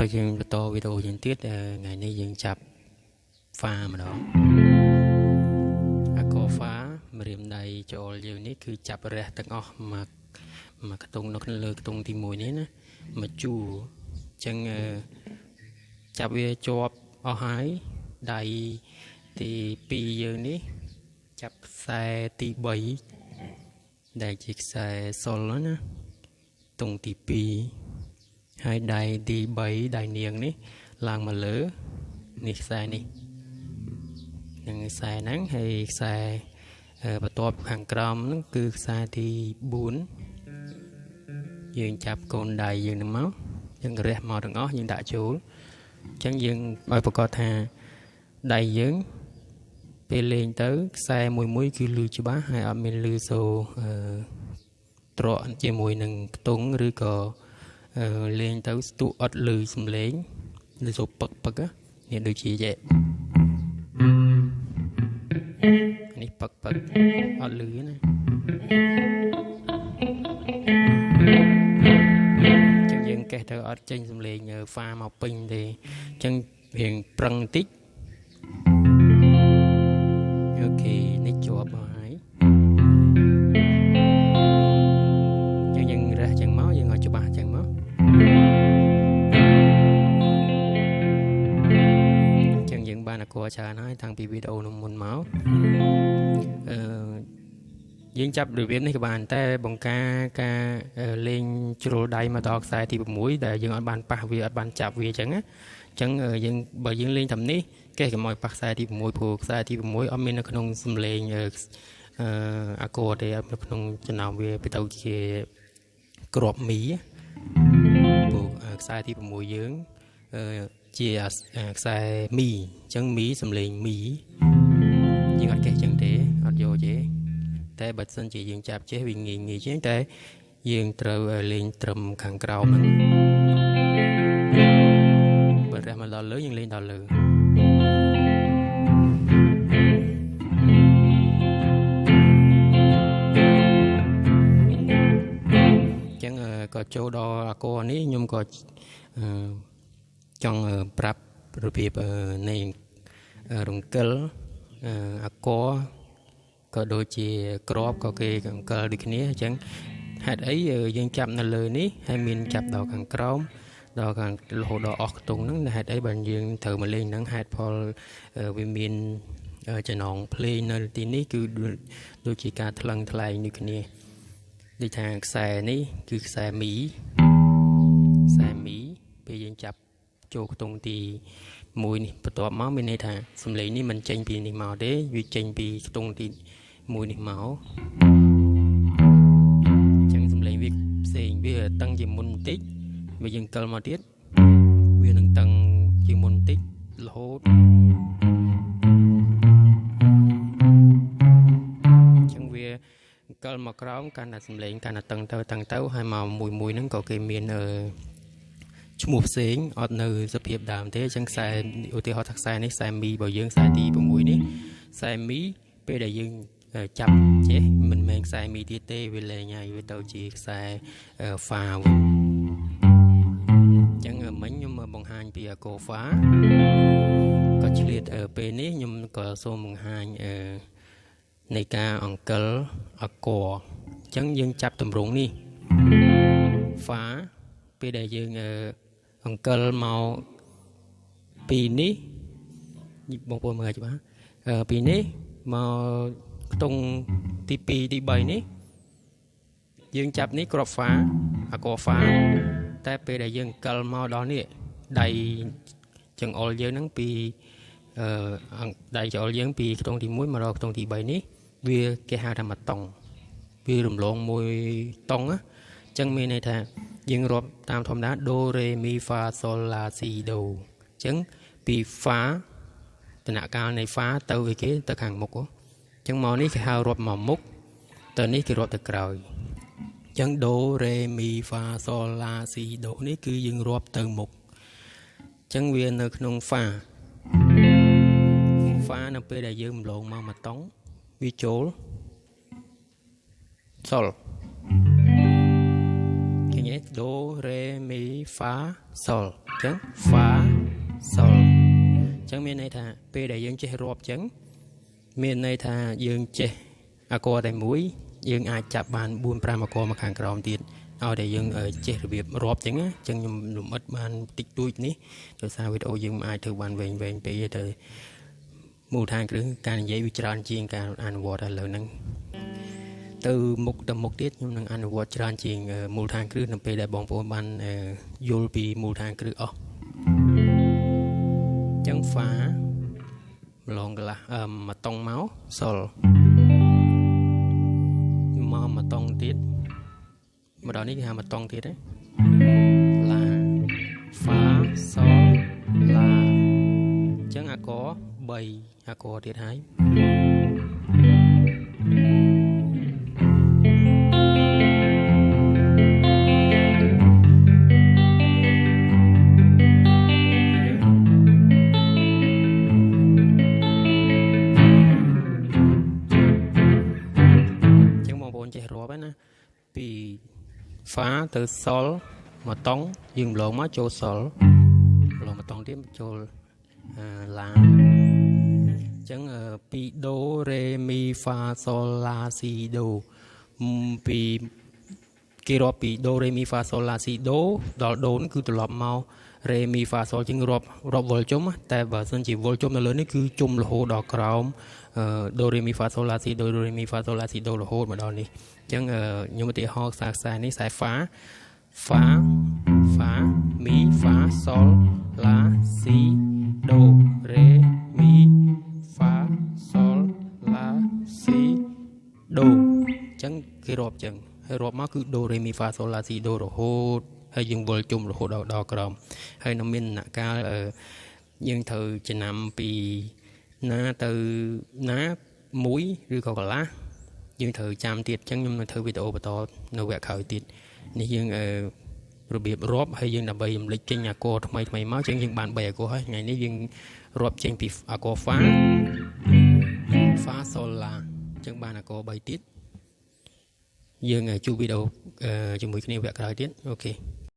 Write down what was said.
តើយើងបន្តវីដេអូយើងទៀតថ្ងៃនេះយើងចាប់ហ្វាម្ដងអាកហ្វាម្រាមដៃចូលយើងនេះគឺចាប់រះទាំងអស់មកមកខ្ទង់នៅលើខ្ទង់ទី1នេះណាមកជួរអញ្ចឹងចាប់វាជាប់អស់ហើយដៃទី2យើងនេះចាប់ខ្សែទី3ដែលជាខ្សែសុលណាទង់ទី2ហើយដៃទី3ដៃនាងនេះឡើងមកលើនេះខ្សែនេះនឹងខ្សែហ្នឹងហើយខ្សែបន្ទាប់ខាងក្រោមហ្នឹងគឺខ្សែទី4យើងចាប់កូនដៃយើងហ្នឹងមកយើងរះមកទាំងអស់យើងដាក់ចូលអញ្ចឹងយើងឲ្យប្រកាសថាដៃយើងពេលលេងទៅខ្សែមួយមួយគឺលឺច្បាស់ហើយអត់មានលឺសូត្រកជាមួយនឹងខ្ទង់ឬក៏លេងទៅស្ទុះអត់លឺសំឡេងលឺសូពឹកពឹកនេះដូចជាចេះនេះពឹកពឹកអត់លឺណាចឹងយើងកេះទៅអត់ចេញសំឡេងហ្វាមកពេញទេអញ្ចឹងរៀងប្រឹងតិចអូខេនេះជាប់មកហើយចឹងយើងរះចឹងមកយើងឲ្យច្បាស់ចឹងមកចឹងយើងបានអកច្រើនហើយតាំងពីវីដេអូនោះមុនមកយើងចាប់របៀបនេះក៏បានតែបង្ការការលេងជ្រុលដៃមកដល់ខ្សែទី6ដែលយើងអត់បានប៉ះវាអត់បានចាប់វាចឹងណាចឹងយើងបើយើងលេងតាមនេះកេះកុំឲ្យប៉ះខ្សែទី6ព្រោះខ្សែទី6អត់មាននៅក្នុងសំឡេងអាកទេអត់នៅក្នុងចំណោមវាទៅជាក្របមីព្រោះខ្សែទី6យើងជាខ្សែមីអញ្ចឹងមីសំឡេងមីយើងអត់កេះចឹងទេអត់យកទេតែបើសិនជាយើងចាប់ចេះវាងាយងាយជាងតែយើងត្រូវលេងត្រឹមខាងក្រោមហ្នឹងបើរះមកដល់លើយើងលេងដល់លើចឹងក៏ចូលដល់អាកនេះខ្ញុំក៏ចង់ប្រាប់របៀបនៃរង្គិលអាកក៏ដូចជាក្របក៏គេរង្គិលដូចគ្នាអញ្ចឹងហេតុអីយើងចាប់នៅលើនេះហើយមានចាប់ដល់ខាងក្រោមដល់ខាងរហូតដល់អស់ខ្ទង់ហ្នឹងហេតុអីបានយើងត្រូវមកលេងហ្នឹងហេតុផលវាមានចំណងភ្លេងនៅទីនេះគឺដូចជាការថ្លឹងថ្លែងដូចគ្នាដូចថាខ្សែនេះគឺខ្សែមីខ្សែមីពេលយើងចាប់ចូលខ្ទង់ទី1នេះបន្ទាប់មកមានន័យថាសំឡេងនេះមិនចេញពីនេះមកទេវាចេញពីខ្ទង់ទី1នេះមកអញ្ចឹងសំឡេងវាផ្សេងវាតឹងជាមុនបន្តិចវាយើងកិលមកទៀតវានឹងតឹងជាមុនបន្តិចរហូតអញ្ចឹងវាកិលមកក្រោមកាន់តែសំឡេងកាន់តែតឹងទៅតឹងទៅហើយមកមួយមួយហ្នឹងក៏គេមានឈ្មោះផ្សេងអត់នៅសភាពដើមទេអញ្ចឹងខ្សែឧទាហរណ៍ថាខ្សែនេះខ្សែមីរបស់យើងខ្សែទី6នេះខ្សែមីពេលដែលយើងចាប់ចេះមិនមែនខ្សែមីទៀតទេវាលែងហើយវាទៅជាខ្សែហ្វាវិញអញ្ចឹងមិញខ្ញុំបង្ហាញពីអាកូហ្វាក៏ឆ្លៀតពេលនេះខ្ញុំក៏សូមបង្ហាញនៃការអង្កិលអាកអញ្ចឹងយើងចាប់ទម្រង់នេះហ្វាពេលដែលយើងអង្កិលមកពីនេះបងប្អូនមើលច្បាស់ពីនេះមកខ្ទង់ទី2ទី3នេះយើងចាប់នេះក្របហ្វាអាកហ្វាតែពេលដែលយើងកិលមកដល់នេះដៃចង្អុលយើងហ្នឹងពីដៃចង្អុលយើងពីខ្ទង់ទី1មកដល់ខ្ទង់ទី3នេះវាគេហៅថាមួយតុងវារំលងមួយតុងណាអញ្ចឹងមានន័យថាយើងរាប់តាមធម្មតាដូរេមីហ្វាសូឡាស៊ីដូអញ្ចឹងពីហ្វាដំណាក់កាលនៃហ្វាទៅអីគេទៅខាងមុខអញ្ចឹងមកនេះគេហៅរាប់មកមុខទៅនេះគេរាប់ទៅក្រោយអញ្ចឹងដូរេមីហ្វាសូឡាស៊ីដូនេះគឺយើងរាប់ទៅមុខអញ្ចឹងវានៅក្នុងហ្វាហ្វានៅពេលដែលយើងម្លងមកមួយតុងវាចូលសូល ដូរេមីហ្វាសូល ចឹង fa sol ចឹងមានន័យថាពេលដែលយើងចេះរាប់ចឹងមានន័យថាយើងចេះអាកតែមួយយើងអាចចាប់បាន4 5អាកមកខាងក្រោមទៀតឲ្យតែយើងចេះរបៀបរាប់ចឹងណាចឹងខ្ញុំលំអិតបានតិចតួចនេះដោយសារវីដេអូយើងមិនអាចធ្វើបានវែងវែងពេកទេទៅមូលដ្ឋានគ្រឹះការនិយាយវាច្រើនជាងការអនុវត្តឥឡូវហ្នឹងទៅមុខទៀតខ្ញុំនឹងអនុវត្តច្រើនជាងមូលដ្ឋានគ្រឹះនៅពេលដែលបងប្អូនបានយល់ពីមូលដ្ឋានគ្រឹះអស់ចឹងហ្វាម្លងកន្លះមួយតុងមកសុលមកមួយតុងទៀតម្ដងនេះគេហៅមួយតុងទៀតទេឡាហ្វាសុលឡាចឹងអាក3អាកទៀតហើយពីហ្វាទៅសុលមួយតុងយើងម្លងមកចូលសុលម្លងមួយតុងទៀតចូលឡាអញ្ចឹងពីដូរេមីហ្វាសុលឡាស៊ីដូពីគេរាប់ពីដូរេមីហ្វាសុលឡាស៊ីដូដល់ដូគឺត្រឡប់មករេមីហ្វាសុលជាងរាប់រាប់វិលជុំតែបើសិនជាវិលជុំនៅលើនេះគឺជុំរហូតដល់ក្រោមដូរេមីហ្វាសុលឡាស៊ីដូរេមីហ្វាសុលឡាស៊ីដូរហូតមកដល់នេះអញ្ចឹងខ្ញុំឧទាហរណ៍ខ្សែនេះខ្សែហ្វាហ្វាហ្វាមីហ្វាសុលឡាស៊ីដូរេមីហ្វាសុលឡាស៊ីដូអញ្ចឹងគេរាប់អញ្ចឹងហើយរាប់មកគឺដូរេមីហ្វាសុលឡាស៊ីដូរហូតហើយយើងវិលជុំរហូតដល់ក្រោមហើយនៅមានដំណាក់កាលយើងត្រូវចំណាំពីណាទៅណាមួយឬក៏កន្លះយើងត្រូវចាំទៀតអញ្ចឹងខ្ញុំនឹងធ្វើវីដេអូបន្តនៅវគ្គក្រោយទៀតនេះយើងរបៀបរាប់ហើយយើងដើម្បីរំលេចចេញអាកថ្មីថ្មីមកអញ្ចឹងយើងបាន3អាកហើយថ្ងៃនេះយើងរាប់ចេញពីអាកហ្វាហ្វាសូឡាអញ្ចឹងបានអាក3ទៀតយើងជួបវីដេអូជាមួយគ្នាវគ្គក្រោយទៀតអូខេ